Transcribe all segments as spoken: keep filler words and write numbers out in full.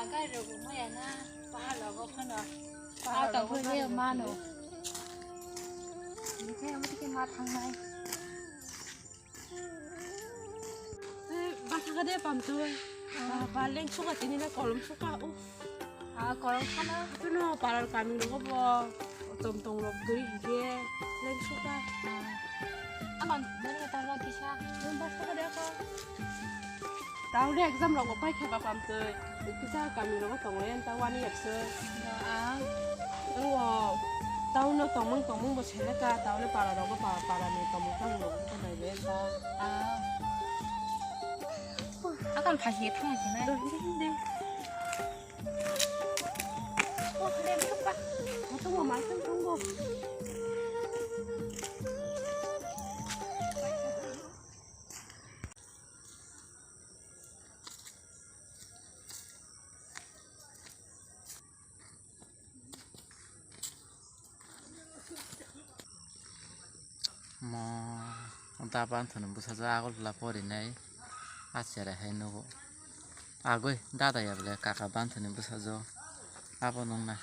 Kai rogo maya na, pahal rogo phano. Pahal rogo phano mano. Ini kaya mati ke ma thangnai. Basa ka de pamtoi. Ba leng suka tini na kolom suka. Ah, kolom khana. Tuno parar kami rogo bo. Tom tong rok guri hige. Leng suka. Aman, bani ka tarwa kisa. Basa ka de ko. Taule exam rok pai khe ba pamtoi. Kisa kami rogo tong le ta wani yakse. Ah. Ngo. Tau no tongmung tongmung bo sele ka, tau le para rogo pa-, para ni tongmung tongmung rogo ko nai le ta. Ah. Akan phaji thang si na. Dong ding ding. Oh, le le pa. Mo to mo ma tong tong bo. Mo da banthani bwsajwk Agartala porinai, ah cherai hai nugo. Agoi dada ya bole kaka banthani bwsajwk abo nungna.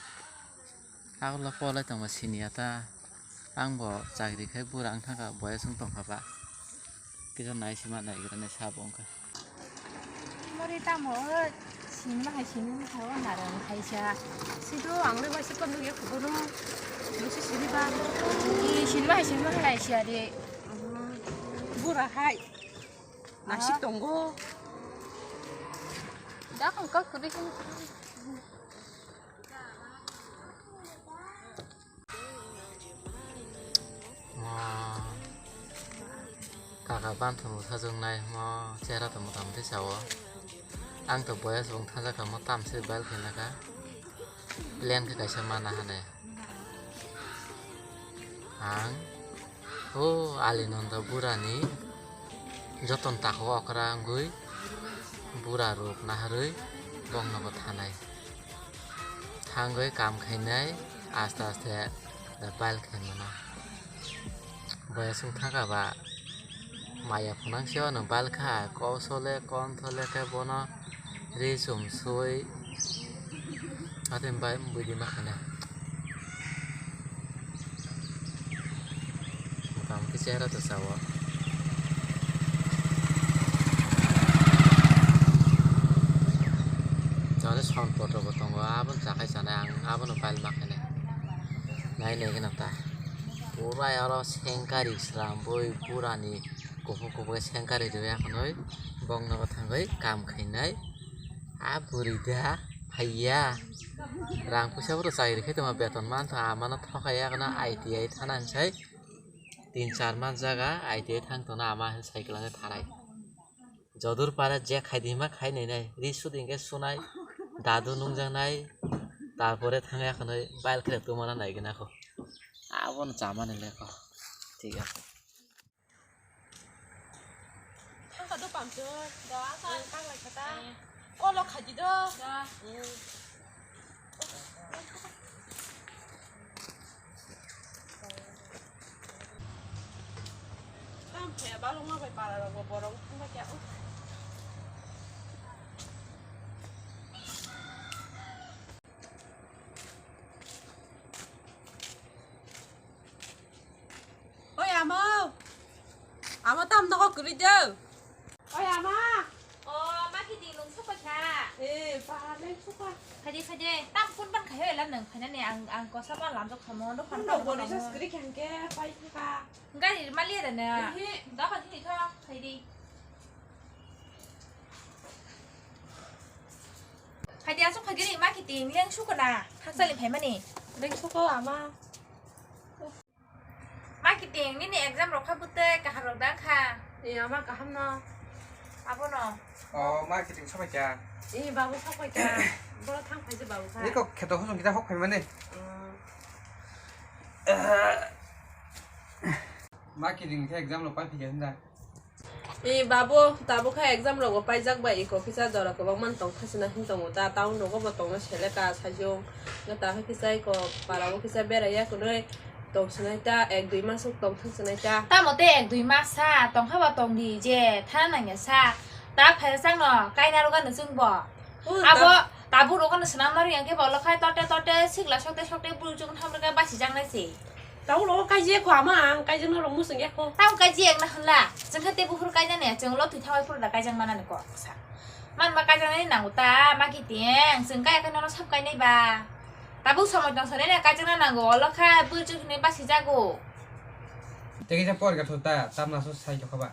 Agartala polai tongma siniya ta. Ang bo chakri khai bura wng thangkha, boyas wng tongkha ba. Kisa nai sima nai gira nai sabo wngkha. Mori tamo, sinima hai sinima hai o narang hai sa. Sido ang le waisa kondo ya kubono. Musi sinima. I sinima hai sinima hai sa de. Bura hai. Nasik tongo. Da kang ka kuri kang. Mo kaka banthani bwsajwk nai mo chera to motamuti sao. Ang to boyas bo wng thangjakha mo tamse bal khe naka. Plan khe kaisa mana hane. Ang o Alinondo burani joton tako okra wngwi bura rok naharwi bongnogo thanai. Thangwi kam khainai aste aste da bal khaimano. Boyas wng thangkha ba maya phunang se ono bal kha, kosole konthole khe bono ri chum sui. Ate bai bwdi ma khana. Motamuti chera to sao. Jani son poto bo tongo, aboni chakhai chanai ang, abono bal ma khana. Nai nai gana ta. Purai oro sengkari sramboi burani kuphuk kuphuk sengkari rwya khwnwi bongnogo thangwi kam khainai. A bwrwi da phaiya. Rang puisa bo rwchai rwkhe tongma beton mantha amano thokaiya khwna I T I thana hinsai. Tin char mas jaga I T I thang tongna ama hinsai kwlangwi thanai. Jodur para je khai di hima khai nai nai. Ri sudi hinkhe sunai. Dadu nungjaknai. Tarpore thangya khwnwi bile khe tongmana nai gwnakho. Abono chamani lekho. Thik ase. Thangkha do pamchor. Da, sa. Ang tanglai kha ta. Eh. Kolo khaidi do. Da. Mm. Tam phaya baloma bai para rok bo borok thangba kya. Oi, amo. Amo, tam nogo kwrwi de. Oi, ama. O, ma kiting nung sokoi kha. Eh, pa, neng sokha. Phaidi, phaidi. Tam kun ban khai ela nung phainani ang, ang kosa ma lamjak khamo, do phan. Kun rok boni jas kwrwi kha hwnkhe pai kha. Gari mali ada na. Ehe. Da phan thini tho, phaidi. Phaidi asuk phaigiri ma kiting leng sukona. Thaksali phaimani. Leng suko ama. Ma kiting nini exam rok kha bwtwi kaham rok dang kha. Ee, ama kaham no. Abono. O, ma kiting sabai kha. Ee, babu sabai kha. Boro thang phai je babu kha. Eko kheto hosong kita hok phai mane. Mm. Ma kiting khe exam rok pai phikha hinda. Ee, babu, tabuk kha exam rogo paijak bai, eko kisa jora kwbangma tong thasina hin tongo ta, town rogo bo tongna seleka sajung. Nga ta khe kisa eko para o kisa beraiya kunui tong sinai ta, ek dui mas tong thang sinai ta. Tamo te ek dui mas sa, tong kha ba tong di je, thana nangya sa. Ta phaijak no, kaina roga no chwng bo. O, abo ta- Tabuk rok no swnam nari ang khe bolo khai tote tote sikla sokte sokte bul chuk tham rwkha basi jang nai se. Tabuk rok kai je kho ama ang kai jang norok musung ya kho. Tabuk kai je ang na hwnla. Jeng kha te buphuru kai nani jeng lo twi thawai phuru da kai jang manani kok sa. Man ba kai jang nani nangu ta ma ki tiang jeng kai khe nono sab kai nai ba. Tabuk somoi tong sone na kai jang na nangu olo kha bul chuk hinui basi jago. Tei kisa por ga thota tamna so sai kha ba.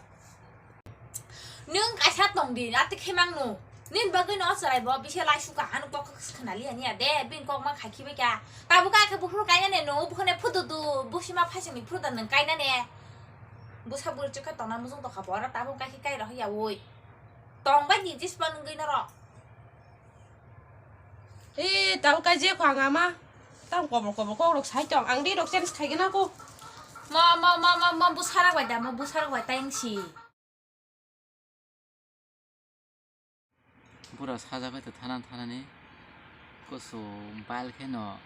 Nwng kaisa tong di, ati khe mang no. Nini bagwi no chwrai bo bisi lai suka, ano kok khna liya niya de, bini kok ma khai khibai kha. Tabuk kha khe buphuru kaina ne no, bukhone phudu du, busi ma phaising ni phudu nwng kaina ne. Busa bwrwi chukha tongna mujung tokha bo, oro tabuk kha khe kai rw ya oi. Tong bai di jis pa nwngwi norok. E, tabuk kai je khwang ama. Tang kobor kobor kok rok sai tong, ang di rok change khai gana ko. Mo, mo, mo, mo, mo, busa rok bai da, mo busa rok bai tang si. Bura sajagwi tong thanani thanani, kusu bail kheno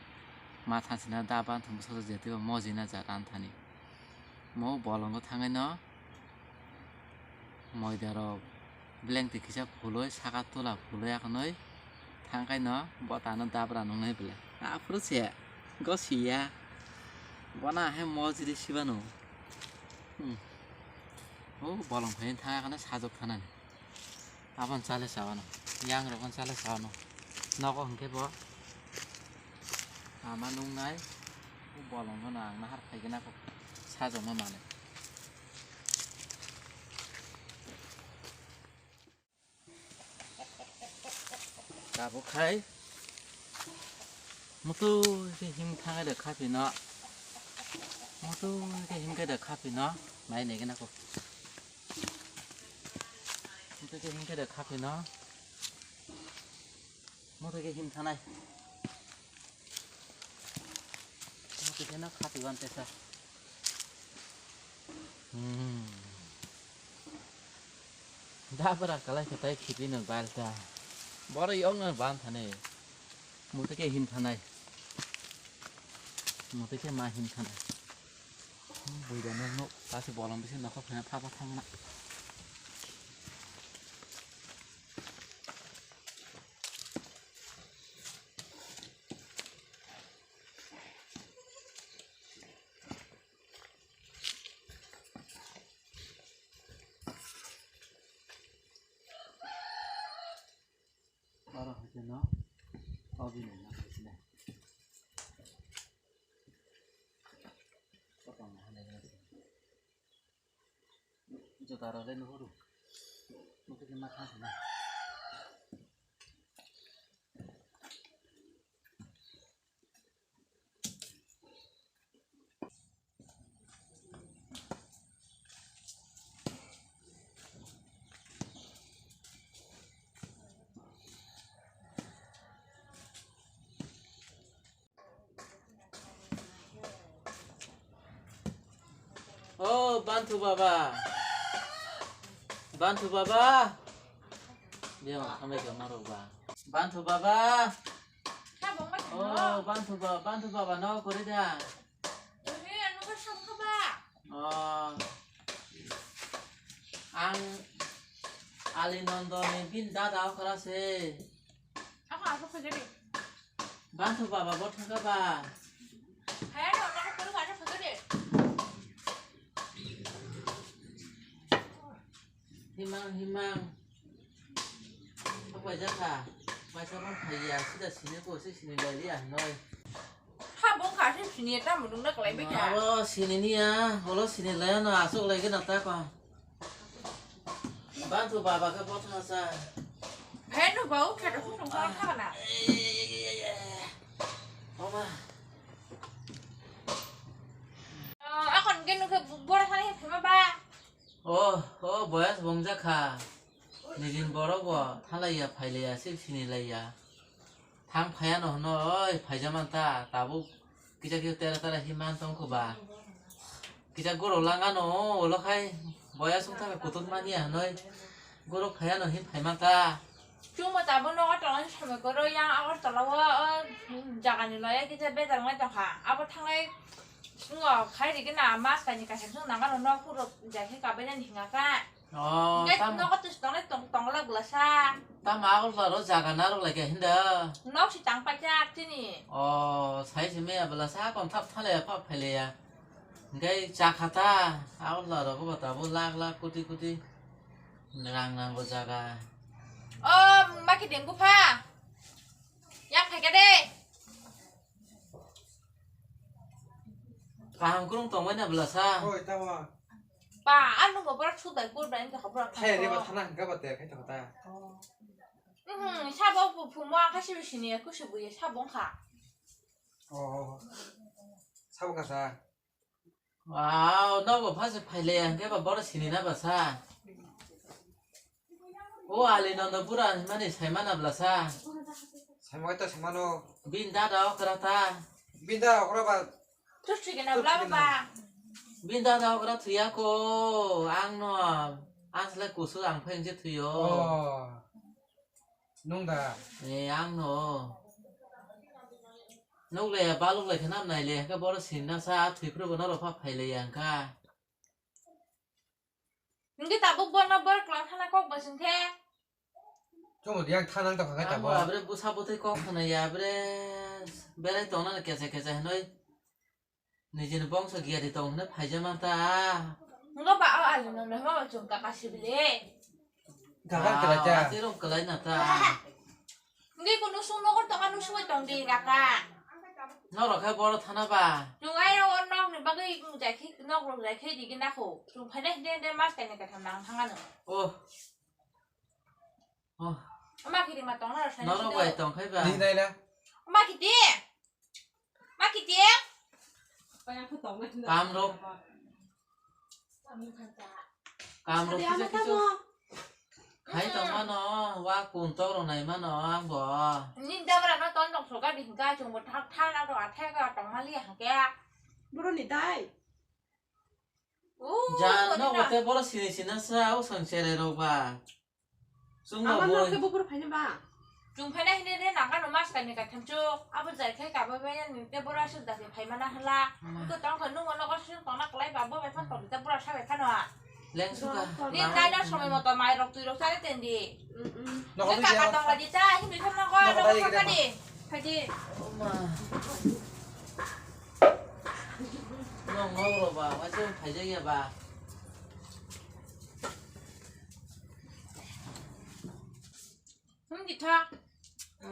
ma thansina da ban thumbu sajak je twibo mojina ja ran thani. Mo bolongo thangwi no moida rok beleng twi kisa phulwi saka tula phulwi akhwnwi thangkhaino botano dabra nungnai bwle. Aphuru se gosiya bona hai mojri sibano. Hmm. O bolong phaini thang akhwnwi sajak thanani. Aboni chale chawano, yang rokno chale chawano. Nogo hwnkhe bo ama nungnai, o bolongno ang nahar phaigwna kok sajokma manwi. Tabuk khai. Mutu khe him thangai de khaphino. Mutu khe him khe de khaphino. Nai nai gana ko. Mutu khe him khe de khaphino. Mutu khe him thanai. Mutu khe no khapi ban tesa. Hmm. Da bara kalai khe tai khipi no balta. Boro yong no ban thane. Mutu khe him thanai. Mutu khe ma him thanai. Buida no no kasi bolong bisi nokho phena pha pha thangna. Oro hai kheno obini na hai kheno. Kotong hai kheno. Jota rok le nuhuru. Nuhuru ma kha kheno. O Bantu baba, Bantu baba, dia hambai khe marok ba. Bantu baba, o Bantu baba, Bantu baba no kore da. Ohe, ano ka sam ka ba? Oh. Ang Ali Nondoni bin dada okra se. Ako, ako pagari. Bantu baba bo thangka ba? Hai, ano, ano, ako, ano pagari. Himang, himang. Apai jakha. Paisa rong phaiya, sida sini ko, si sini lai liya, noi. Ha, bong kha se sini ta mudung na kalai bai kha. Abo sini niya, holo sini lai no, asok lai gana ta ko. Bantu baba khe botha sa. Hai no ba, ukha da khusung kha kha na. Oma. Akon genu khe bora thani khe ma ba. Oh, oh, boyas bongjakha. Nijin borok bo thalaiya, phailaiya, sip sinilaiya. Thang phaiya no hwno, oi, phaijamanta, tabuk kisa kisa tera tera himan tongkho ba. Kisa goro langano, ulo khai boyas wngkha kutuk manya hwnoi. Goro phaiya no hin phaimanta. Chwngbo tabuk nogo tongnaini samwi kwrwi, yang Agartala o, o jagani loya kisa bejak nai tongkha. Abo thangnai Chwngno khai rikhe na mas kaini kaisa chwng nangano nok phuru jai khe kabainani hinga kha. Oh, hingke tam nogo tus tongnai tong, tongla bwlasa. Tam Agartala ro jaga narwk lai khe hinda. Nok si tang paijak chini. Oh, sai se meya bwlasa kon thap thale ya, phap phaileya. Hingke chakha ta, Agartala ro bo tabuk lakh lakh koti koti rang nango jaga. Oh, maki dengku pha. Yang phaikha de. Kaham kwrwng tongmani bwlasa. Oi, tamo. Ba, ano go borak sudai kur bai ka borak. Thai re ba thana hingka ba ter khai ta kota. Oh. Mhm, sabo bu phumo akha sibi sini aku sibu ye sabo kha. Oh. Sabo kasa. Wow, nogo phase phaile hingke ba borak sini na basa. O Ali Nanda Bura hinmani saimana bwlasa. Saimano ta saimano. Bini dada okra ta. Bini dada okra ba. Thus thwi gana bla ba. Bini dada okra thwiya ko ang no. Ang sle kusu ang phai je thwiyo. Oh. Nung da. Eh, ang no. Nuk le baluk le khnam nai le ke boro sinna sa thwi phru bono ro pha phai le yang kha. Hingke tabuk bono bor klang thana kok ba sing khe. Chwng yang thanang tong kha Ang tabuk. Abre busa butwi kok khna ya abre berai tong nani kesa kesa hinoi. Nijini bongso giyari tong hinoi phaija man ta. Ngo ba o ali no no ho chung ka kasi bile. Gaga kela cha. Ati rong kelai na ta. Ngi ko nusung nogor tong ka nusung tong di kaka. Norok khe boro thana ba. Nung ai ro nok ni bagwi nung jai khi nok rok jai khi di gina kho. Chung phai dai de de mas kai ne katham nang thang ano. Oh. Oh. Ama khi di ma tong na sa. Norok bai tong khai ba. Di nai la. Ama khi di. Ma khi di. Kam rok. Kam rok kisa kisa. Hai tong mano, wa kun tok rok nai mano ang bo. Nin da bra no ton tong soka di hingka chung bo thak thak na to athai ka tong mali hake. Boro ni dai. Jan no bote boro sini sina sa o sang chere rok ba. Chung no boi. Ke bupur phai ba. Chung phai na hine de nang kano mas kai ni kai tham chu. Abo jai khai ka ba ba ni te bora su da phai mana hala. Ko tong ko nung no ko su tong na klai ba bo ba phan tong te bora sa ba phano. Leng suka. Ni tai na somoi moto mai rok tui rok sare ten di. Nokol ni kaka tong la di ta, himri tham na ko, nokol ka di. Phai di. Oma. Nong ngau ro ba, wa jong phai jai ya ba. Hum di tha.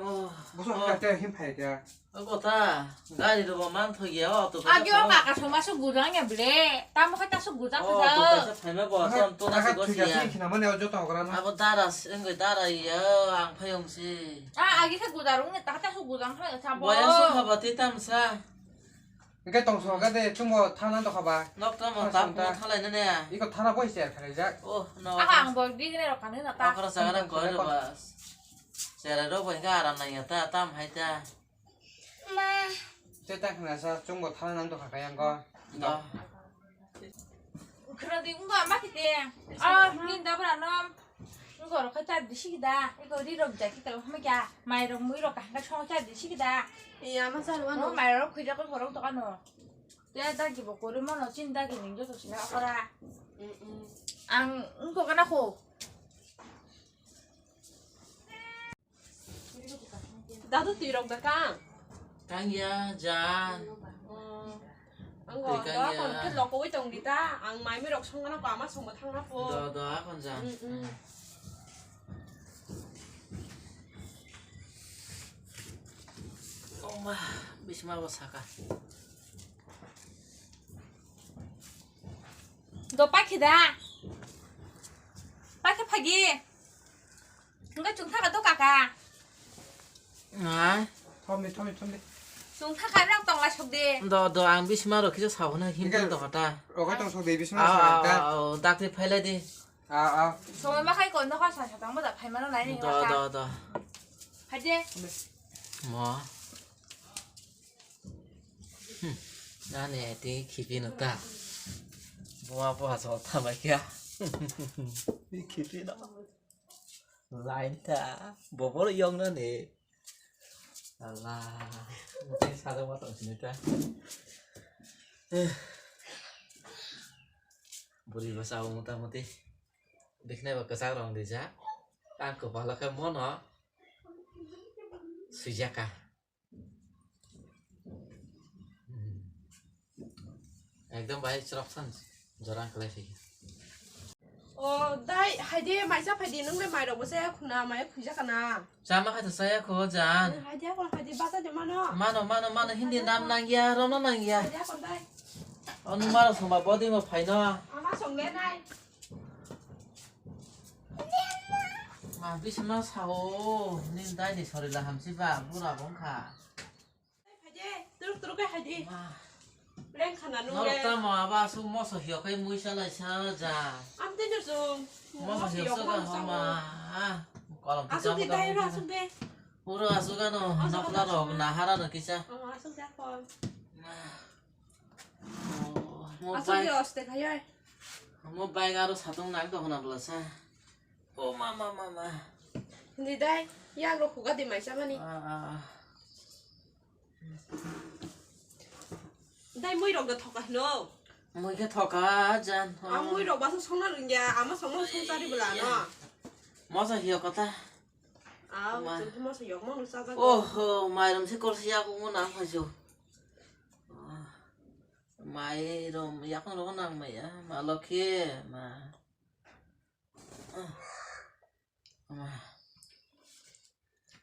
Oh. Boso ka te him phai dia. Ako ta, gari ro man thok ya, auto ka. Agyo ka ka soma su gudang ya ble. Tamo ka ta su gudang ka. Auto ka sa phai ma bo, son to na su go sia. Khina mane auto to gra na. Abo dara, engoi dara ya, ang phayong si. Ah, agi sa gudarung ne ta ta su gudang ka sa bo. Boyan su ka bati tam sa. Engke tong so ka de, chumbo thana to khaba. Nok tamo tap mo thalai na ne. Iko thana boi ser khalai jak. Oh, no. Aka ang bo di ne ro kanu na ta. Akara sagara koi ro ba. Sera ro boi ka aram nang ya ta, tam hai ta. Ma. Te ta khna sa chungo thana nang to kha kayang ko. Da. Khna di unga ma kite. Ah, nin da bra nom. Unga ro kha cha di sik da. Iko ri ro ja ki kal ma kya. Mai ro mui ro ka ka chong cha di sik da. Iya ma sa ro no. Mai ro khui ja ko ro to ka no. Te da ki bo ko ri mo no chin da ki ning jo to sina ora. Mm, mm. Ang unga ka na ko. Dadu twi rok da kang? Kang ya, jan. Oh. Ang twi kang ya. Kon ke loko wi tong di ta. Ang mai mi rok song na ko ama song thang na po. Do, do, akon jan. Mm, mm. Oma, bisma bo saka. Do pakhi da. Pakhi phagi. Hingke chwng thaka do kaka. Ai. Thomdi, thomdi, thomdi. Chwng thaka rok tong lai sok de. Do, do, ang bisma rok kisa sabo na him tong ta. Rokai tong sok de, bisma rok ta. Dakti phailai di. Ah, ah. Somoi ma khai ko no ka sa sa tang ma da phai ma no nai ni. Do, do, do. Phai de. Mo. Hmm. Nani eti khipi no ta. Bua bua so ta bai kya. Khipi no. Line ta. Bobor yong na ne. Allah. Mungkin satu matang sini ta. Eh. Buri basa motamoti. Biknai bo kwchak rong rijak. Ang kwpalo khe mono swijaka. Hmm. Ekdom bai chwroksan jorang khlai phi. O dai, haidi maisa phaidi, nung le mairok bo chaya khuna, mai khuija kana? Chama khato chaya kho jan. Haidi akon haidi basa de mano. Mano, mano, mano, hindi nam nangya, romno nangya. Haidi akon dai. O nung maro songba body mo phaino. Ama song le nai. Ma, bisma sao, nin dai ni sorila hamsi ba, bura bongkha. Haidi, turuk turuk kai haidi. Ma. Leng khana nung Norok le. Tamo aba asuk moso hiyo kai mui salai sa ja. Am te nusung. Moso hiyo sa ga homa. Kolom asuk de dai ra asuk de. Puro asuk ano asuk nokla ano rok asuk. Nahara no kisa. Oh, asuk de kon. Ma. Oh, mo asuk de bike. Oste khai ai. Mo bike aro satung nang to hona bla sa. Oh, ma, ma, ma, ma. Ni dai, yak ro khuga di mai sa mani. Ah, ah, ah. Dai mui rok da thoka hino. Mui khe thoka jan. Ang mui rok baso songna rwngya, ama songno song chari bwla no. Moso hiyo kota. Ah, ma. Chwng khe moso yok mono chajak. Oho, mairum se korsi yak ungo nang phaisu. Mairum yak ungo nang maya, ma lokhe, ma.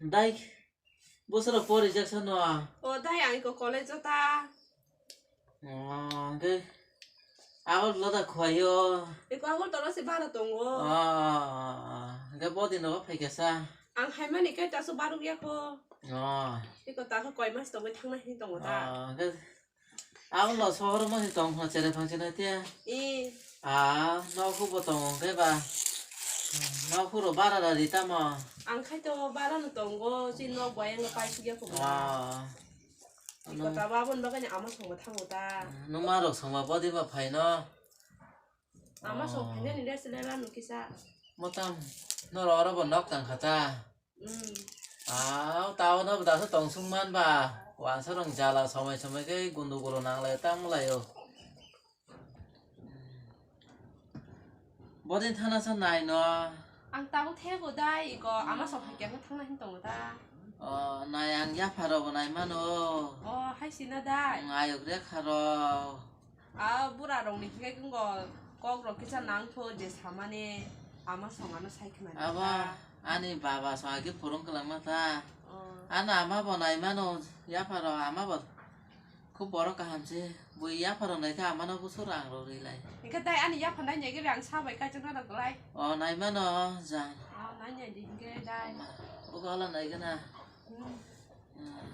Dai, bosoro pori jak sano. O dai, ang iko college o ta. O, hwnkhe Agartala da khuaio. Iko Agartala se bara tongo. O, hwnkhe bo dino phai khe sa. Ang haimani kai taso baruk ya kho. O. Iko ta kho koi mas tongwi thangna hini tongo ta. O, hwnkhe Ang lo sohor mo si tong phano chere phang chere te. I. Ah, nok hubo tong ke ba. Nok huro bara da di tamo. Ang khai to bara no tongo, si nok bai ang pai sugya ko. Ah. Iko ta ba bon bagani ama songo thango ta. Numa rok songma bodi ba phaino. Ama song phainani rest le ba nukisa. Motam noro oro bo nok tang khata. Mm. Ah, tao no da tong sung man ba. Wansa rong jala somoi somoi ke gundu gulo nang lai tang lai o. Bodin thana sa nai no. Ang tabo thego dai iko ama sok hai kya thangna hin tongo da. O, nai ang ya pharo bo nai mano. O, hai sina dai. Ang ayok re kharo. A bura rok ni hikai wngo kok rok kisa nangtho je samani ama song ano sai khna abo ta. Ani baba song agi phurung kwlangma ta. Oh. Ano ama bo nai mano yapharo ama bo khub borok kaham se bui yapharo nai kha ama no busu rang rok ri lai. Hingke tai ani yapha nai nai gwi ang sa bai kaichang na rok lai. Oh nai mano jang. Oh nai nai di hingke dai. Ogo ala nai gana. Hmm. Hmm.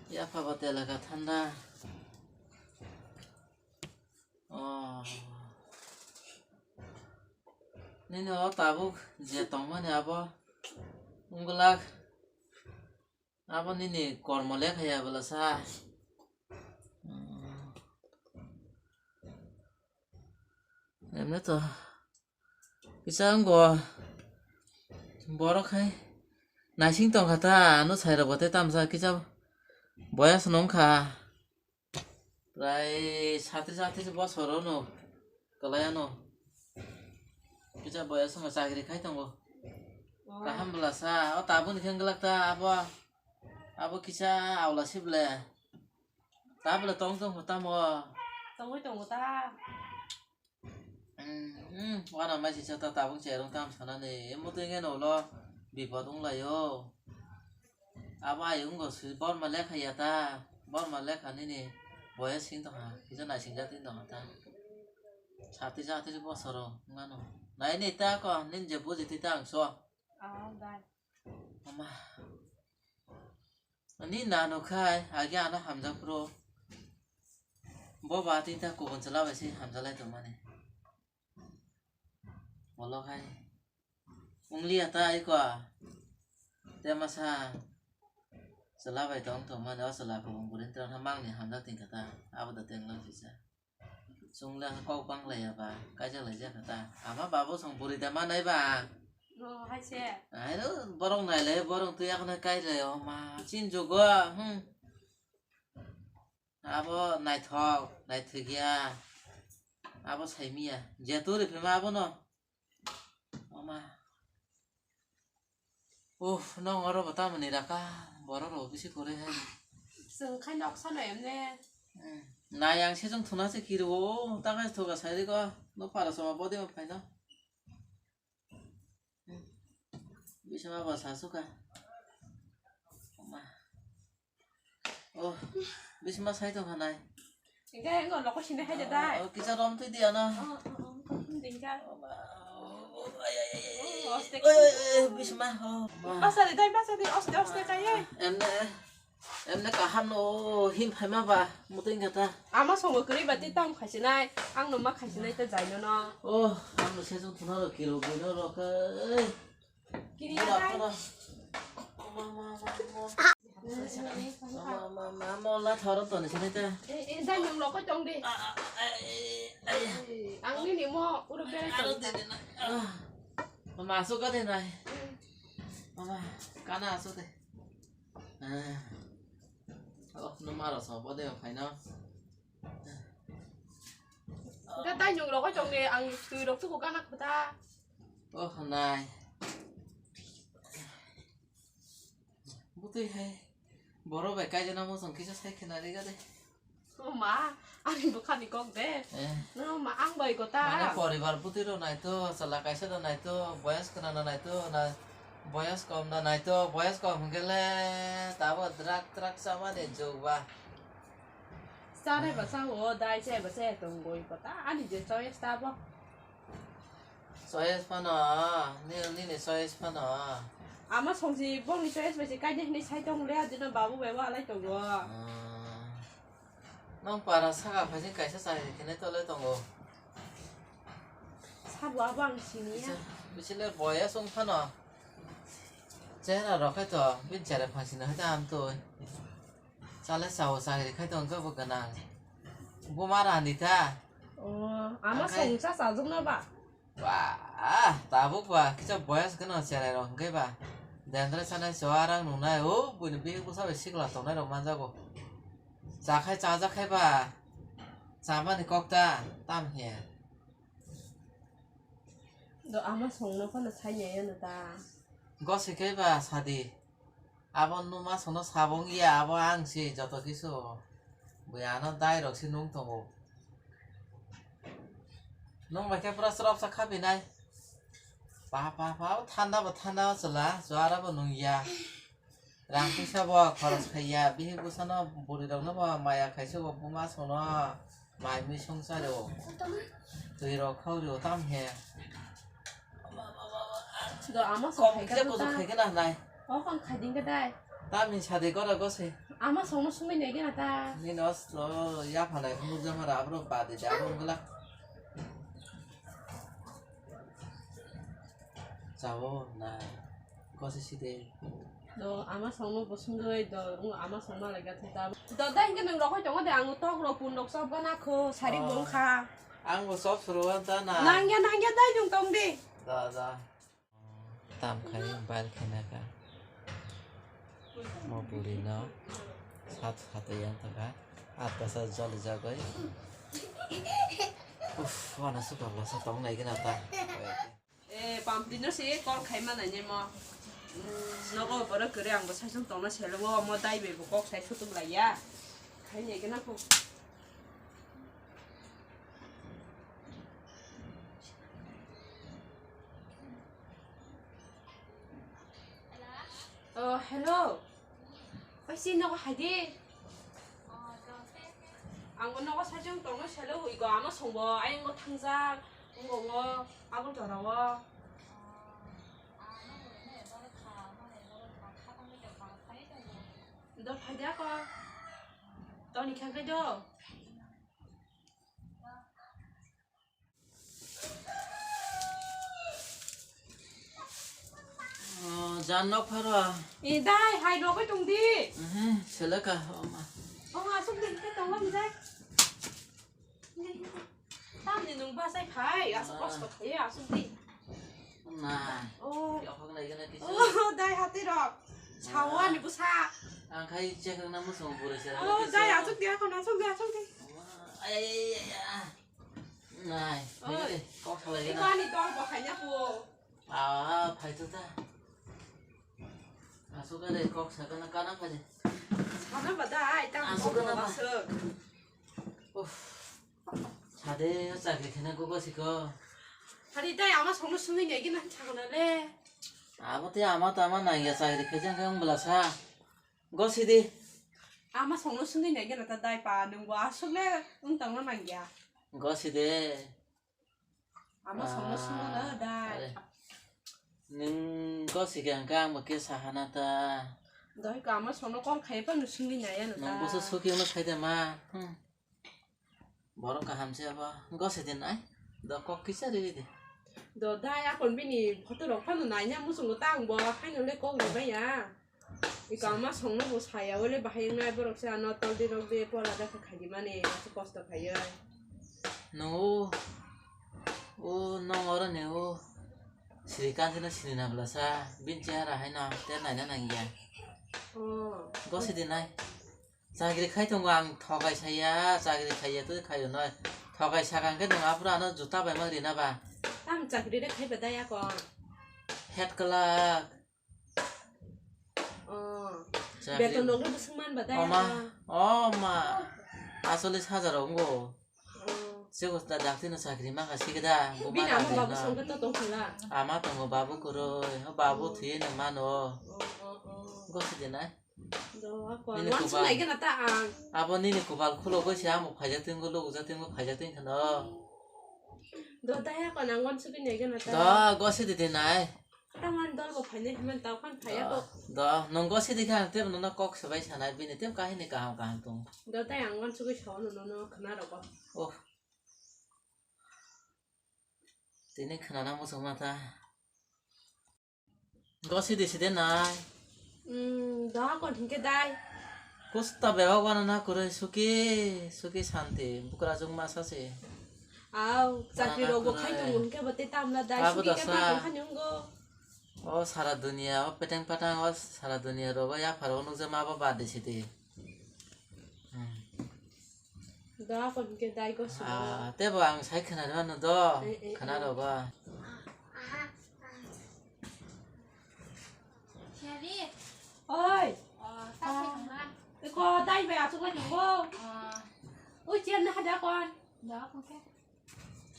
Yapha ba telaka thanda. Oh. Nini o tabuk je tongmani abo wngwlak. Abo nini kormo lekha ya bwla sa. Hmm. Emne to. Kisa wngkha borok hai naising tongkha ta, ano sai rok bo tei tamsa kisa boyas no wngkha prai satis atis bosor no kwlai ano kisa boyas wngkha chakri khai tongo. Oh. Kaham bwla sa o tabuk ni khe wngwlak ta abo abo kisa aula sible ta bwla tong tong kho tamo tongwi tongo ta. Hmm, hmm, wana mai sisa ta tabuk cherung tam sanani, emotwi nge nolo bipot wnglaio. Abo ayung go swi borma lekha ya ta, borma lekha nini boyes sing tongkha, kisa naising jatwi tongkha ta. Sati jatwi bosoro wngmano. Nai ni ta ko, nin je buji twi ta ang so. Ah, dai. Ama. Ani nano khai agi ano hamjak phuru. Bo ba tini ta kubun chwla bai se hamjalai tongmani. Bolo khai. Wnglia ta iko. Te masa chwla bai tong tongmani o chwla kubun burini twlang kha mangni hamjak tingkha ta. Abo da tenglang sisa. Chwng le kok bang lai ya ba, kaijak lai jak ta. Ama babo song buri da manai ba. No, hai se. Ai ro, borok nai le, borok twi akhne kai le, o ma, chin jugo, hmm. Abo naithok, naithok ya. Abo saimiya. Jeto ripima abono. Mama. Uff, nong oro bo tamoni raka. Borok rok bisi kore hai. Chwng khai nok sano emne. Hmm. Nai ang sejong thuna se kiri o. Takai thoga sai riko. No para sama bodi ma phaino. Bisma ba sasuka. Ma. Oh, bisma sai tong hanai. Enggak, enggak, lo kok sini aja, Dai. Oh, kita rom tu dia na. Oh, oh, oh, oh, tinggal. Oh, ay, ay, ay, ay. Oh, oste. Ay, ay, ay, bisma. Oh, ma. Masa di, Dai, masa di, oste, oste, Dai, eh. Emne. Emne kaham no him phaima ba, muting kata. Ama songo kwrwi ba tei tamo khaisinai, ang no ma khaisinai ta jaino no. Oh, ang no sejong thuna ro kiro bino ro khe. Kiri ya dai. Ma, ma, ma, ma. Ma, ma, ma, ma, la thoro to ni sini ta. Eh, eh, dai nung lo ko tong de. Ah, ah, ai, ai. Eh, ang ni ni mo uro bere tong de na. Ah. Ma, so ka de nai. Mama, kana aso de. Ah. Oh, no maro so, bode phaino. Ga tai nyung rok chong de, ang tui rok tu ko kana khuta. Oh, nai. Butui hai. Boro bai kaijana mo song kisa sai khena riga de. O ma, ani bwkhani kok de. Eh. No ma, ang bai kota. Mane poribar butui rok naito, chwla kaisa rok naito, boyas kwna rok naito, na boyas kom da naito, boyas kom hwnkhe le tabo drak trak chamani jwk ba. Chanai ba chao, dai chai ba chai tong goi kota, ani je choice tabo. Choice phano, nini, nini choice phano. Ama songsi bongni choice bai se kaide hinwi sai tong le, adino babu bai wa alai tongo. Ah. Nong para saka phaising kaisa chai khenai tole tongo. Sabo abo ang sini ya. Bisa, bisile boya song phano. Chera rok hai to, bin chera phasina hai ta am to. Chale sao chakri khai tong khe bo gwnang. Buma rani ta. Oh, ama songsa sajwkno ba? Ba, tabuk ba, kisa boyas gwnang cherai rok hwnkhe ba. Dendra sanai so arang nungnai, o buini bihik bwsa bai sikla tongnai rok manjago. Chakhai chajakhai ba. Chamani kok ta, tam he. Do ama songno phano sainai ano ta. Gosik khe ba sadi. Abo numa sono sabo wngya, abo ang si joto kisu. Bui ano dai rok si nung tongo. Nung bai khe pura srop sa khabi nai. Pa, pa, pa, o thanda bo thanda o chwla, chuara bo nungya. Rang puisa bo khoros khaiya, bihik bwsano bwrwi rokno bo maya khaisa bo buma sono. Mai mui songcharo. Twi rok khau rio tam he. Do ama sok khe khai khe kuju ta. Khai khe na nai. O kong khai ding khe dai. Tam ni sadi gora gose. Ama songno sumui nai gena ta. Ni nos lo ya phanai phunuk jama ra abro ba de ja ro gla. Chao na. Gose si de. Do ama songno bosong doi do, ama songno lai gatha ta. Do dai hingke nang rokoi tongo de, ang tok rok pun rok sop gana kho, sari bong kha. Ang bo sop suru an ta na. Nangya, nangya dai nung tong de. Da, da. Tam khai bal khena ka. Mo puri no. Sat sat yang ta ka. Atta sa jol jagoi. Uff, wana suka lo sa tong nai gana ta. Eh, pampli no se call khai ma nai mo. Mm, nogo borok kwrwi ang bo saichung tongna selo o, mo dai bai bo kok sai sutung lai ya. Khai nai gana ko. Oh, hello. Oi, si nogo hai di. Ang bo nogo saichung tongno selo ui go, ama songbo ayang go thangjak, wng go wo, abul jora wo. Do phai di ako. Toni kha khai do. Oh, jan nok pharo. E dai, hai rogoi tong di. Mhm, seleka, oma. Oh, asuk di, khe tong lam jai. Tamni nung ba sai phai, asuk kosto khai, asuk di. Na. Oh. Yokhok nai gana kisa. Oh, dai hati rok. Sawa ni busa. Ang khai check na musung bure se. Oh, dai asuk di, akon asuk di, asuk di. Ay, ay, ay, ay, ay. Nai, oi, kok salai gana. Ani dol bo khaina ko. Ah, phai to ta. Asuk de kok sakana kana phai de. Sana bada ai ta asuk ko kana ba. Asuk. Uff. Sade chakri khana go go siko. Hari dai ama songno sungwi nai gina chakna le. Abo te ama tama nai ya chakri khaijang khe wng bwla sa. Gosidi. Ama songno sungwi nai gana ta dai pa, nwng bo aswk le wng tangna nang ya. Gosidi. Ama songno sungwi na dai. Are. Nwng gosi khe hwnkhe ang bo khe sahana ta. Dai ka ama songno call khai pa nwng sungwi nai ya no ta. Nwng bo se suki no khai de ma. Hmm. Borok kaham se abo. Gose din ai. Do kok kisa riri di. Do dai akon bini photo rok phano naina muchungo ta ang bo haino le kok ri baiya. Iko ama songno bo saya ole bahai wngnai borok se ano tol di rok de pola da kha khaidi mani ase kosto khaiya. No. O nong oro ne o. Srikant no sini na bla sa. Bin chehara hai na te naina nang ya. Oh. Gose din ai. Chakri khai tongo ang thokai saya, chakri khaiya twi khaio noi. Thokai sakang khe nwng aphuru ano juta bai mang rina ba. Tam chakri re khai badai ako. Head clerk. Oh. Chakri. Beton rok le bwswk man badai ako. Oma, oma. Asolis hajar ongo. Oh. Sego da dakti no chakri mangka sikida. Bini ama babu songkhe to tongkhala. Ama tongo babu kwrwi. Babu thwi no mano. Oh, oh, oh. Gosi dinai. Do, ako. Nini wansuk kubal. Nai gana ta ang. Abo nini kubal khulogoi se amo phaijak tinggo, lugujak tinggo, phaijak ting kheno. Do, daya ko nang wansuk nai gana ta. Do, gosi didi nai. Taman dol bo phainai himan tau khan phaya ko. Do, do, nung gosi di khan tebo nono kok sabai sanai bini tebo kahini kaham kaham tong. Do, dai ang wansuk sao nono khna rogo. Oh. Tini khna nang muchung mata. Gosi di side nai. Hmm, doha kon hingke dai. Kusta bebak wana na kuroi suki, suki santi, bukra jung masa se. Au, chakri rogo khai tongo hingke bo te tamla dai, suki ke ma tong khani ungo. O sara dunia, o peteng patang, o sara dunia rogo ya pharo nukja ma bo bade sidi. Hmm. Da kon ke dai go sugo. Ah, tebo ang sai khna rw no do. Eh, eh, khna eh. Rw ba. Sari. Oi. Oh, ta sai khna. Ko dai be asuk lagi go. Ah. Oi, chen na hada kon. Da kon ke.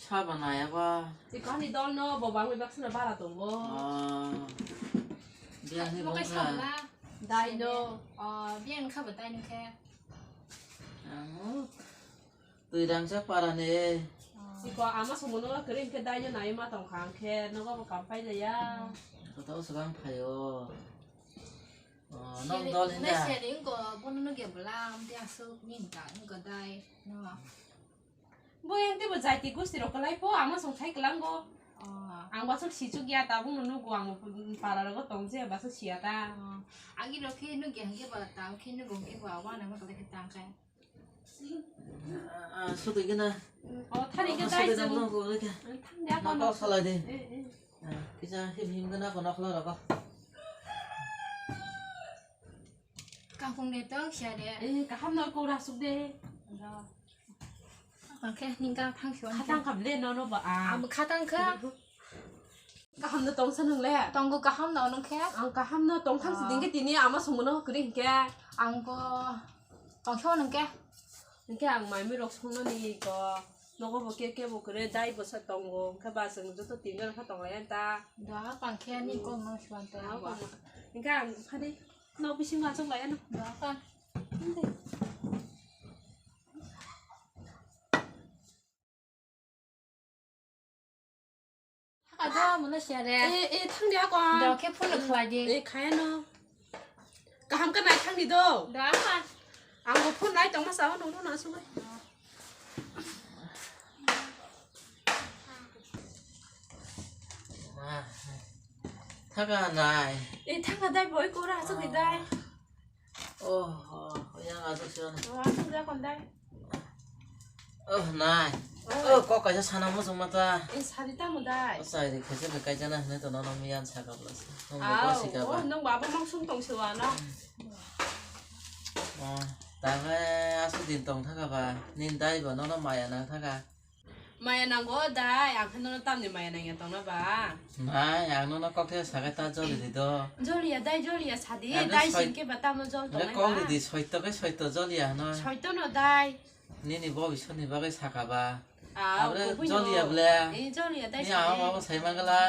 Sabo naya ba. Ti kani dol no bo bangwi baksana bara tongo. Ah. Biang ni mo kai bongkha. Sabla. Dai no. Ah, biang kha ba dai ni khe. Ang twi rangsa para ni. Ah. Iko ama sumo no kering khe dai no nai ma tong khang khe no bo kam pai le ya. Kotao swkang phaio. Ah, nong dol hinda. Seri ko bono no ge bla am ti asuk ni ta ni ko dai no. Bo yang tebo jaiti gusti rok kwlai pho, ama song thai kwlango. Oh. Ang basuk sichuk ya, tabuk no nugo ang para rogo tong je, basuk siya ta. Oh. Agi rok khe nugi hangke ba, ta khe nugo hangke ba, wana ma kwlai khe tang khe. Ah, ah, sotoi gana. Oh, thani khe dai jeng. Thang ya kono. Salai de. Eh, eh. Ah, kisa him him gana kono khlo rogo. Kahung de tong siya de. Eh, kaham no kura suk de. Oke, ningka thang siwan. Khatang kham le no no ba a. Abo khatang kha. Kaham no tong sa nung le. Tongo kaham no nung khe. Ang kaham no tong thang si ding khe tini ama sung no kri hing khe. Ang ko tong siwan nung khe. Hing khe ang mai mi rok sung no ni ko. Nogo bo ke ke bo kre dai bo sa tongo. Hing khe ba sung joto tin jon kha tong lai ta. Da pang khe ni ko no siwan ta. Hing khe ang phani. Nok bising ma chok lai ano. Ba ka. Haka do muno siya re. Eh, eh, thang dia ko. Do khe phone khwlai di. Eh, khaya no. Kaham ka nai thang di do. Da ka. Ang bo phone nai tong ma sa no no na subai. Thaka nai. Eh, thaka dai boi kora asuk dai. Oh, oh, yang asuk sih. Oh, asuk dai kon dai. Oh, nai. Oh, kok kaisa sana mo sung mata. Eh, sari ta mo dai. Oh, sai ri kaisa be kaisa na hne to nono miyan saka bla. Nong bo sika ba. Oh, nong baba mong sung tong sewa na. Oh, tabe asuk din tong thaka ba. Nin dai ba nono maya nang thaka. Maya nango dai, ang khe nono tamni maya nangya tongna ba? Nai, ang nono kok khe sakai ta joli di do. Joliya dai, joliya sadi, Ang dai soi-, singke ba tamno jol tongnai kok ba? Di di, soito khe soito joliya hano. Soito no dai. Nini bo bisoni bagwi saka ba. Ah, Abre kubui no. Joliya ble. Eh, joliya dai Ni sadi. Ama babo sai mangala.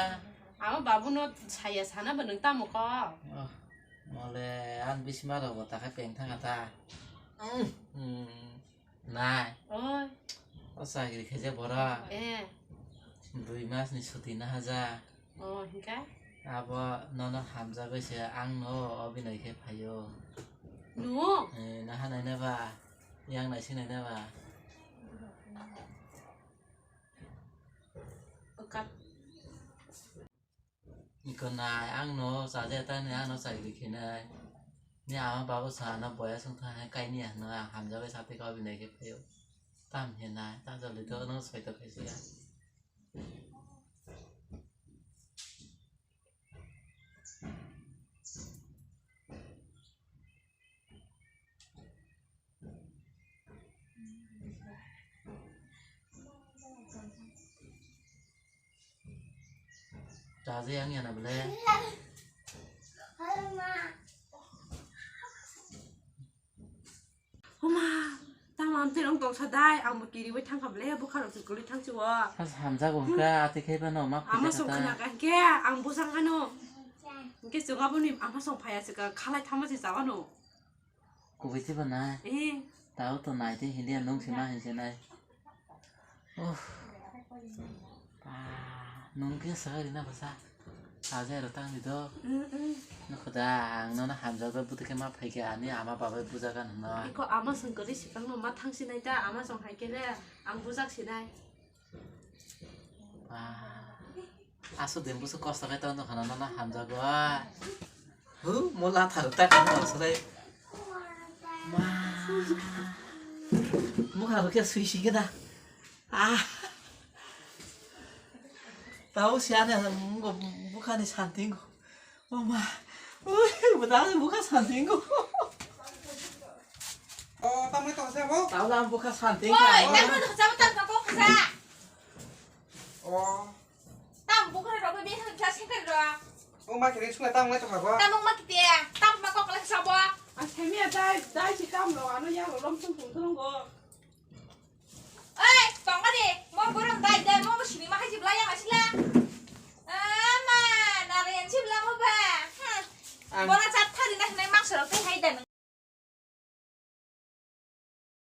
Ama babu no saya sana ba nang tamo ko? Oh, mole an bisma rogo ta khe peng thanga ta. Mm, mm. Nai. Oi. O chakri khaijak borok. Eh. Dui mas ni suti nahajak. Oh, hinkhe? Abo nono hamjagwi se ang no o binai khe phaio. Nuo? Eh, naha naina ba? Yang naising naina ba? Okat. Iko nai, ang no chaja ta ni, ang no chai ri khe nai. Ni ama babu sa no boya sung tha hai kai ni ano ang hamjagwi sa te ka binai khe phaio. Tam he nai, ta joli to no soi to khaisi ya. Chaja yang yana bole. Homa, tamo ang tirong tongsa dai, ang bo kiriwi thangkha bole, bukha rok se kwlwi thangsi o. Sas hamjago hwnkha, ati khe bano ma Ama khwlai song kha ta. Khna ka hwnkhe, ang bujak ano. Hwnkhe chwng aboni ama song phaiya se ka, khalai thama se chawano. Kubui chiba nai. Eh. Tao to nai te hindi nung sima hinse nai. Oh. Pa, nung khe sagai rina basa. Sajai ro tang di do. Mm, mm. Nukho da, ang nono hamjagwi buti khe ma phaikhe ani ama babai bujagan hwnwi. Iko ama song kwrwi swkang no ma thang sinai ta, ama song hai khe le ang bujak sinai. Ba. Asu din busu kosto khe tong tong khana nono hamjago. Hu, mo la tharu ta khana tong srai. Ma. Mo kharu khe sui si khe da. Ah. Tao siya ne, mo bukhani santingo. O ma. Ui, bwdang bukha santingo. O, tamni tongsa bo? Tao lang bukha santing Oi, ka. Tamni tongsa bo, tamni tongsa. O. Tam bukha ro, be han klas khe ro. O ma kiri suna tam ngai tongsa bo? Tam ma kiti, tam ma kok lek sabo. A, themia dai, dai si tam lo, ano ya lo lom sung tung tung go.